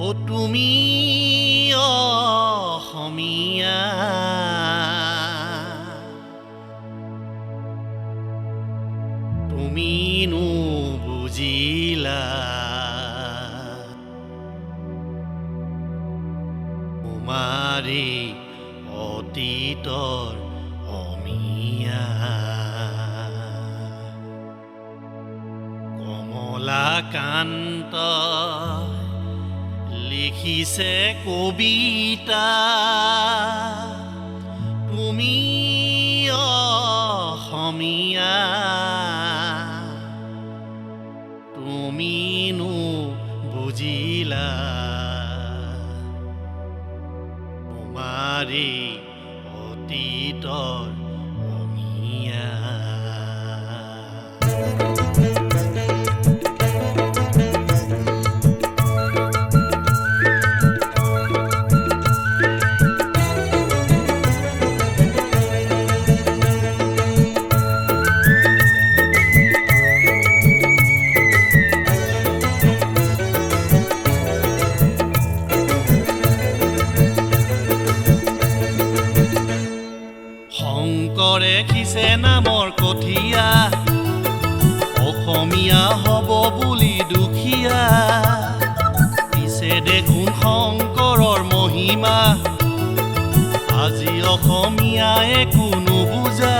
ও তুমি অসমীয়া, তুমিনো বুজিলা তোমাৰে অতীতৰ অমিয়া। কমলাকান্ত লিখিছে কবিতা, তুমি অসমীয়া, তুমিনো বুজিলা তোমাৰে অতীতৰ অমিয়া। শংকৰে খিছে নামৰ কঠীয়া, অসমীয়া হ'ব বুলি দুখীয়া। পিছে দেখোন শংকৰৰ মহিমা, আজি অসমীয়া একো নুবুজা।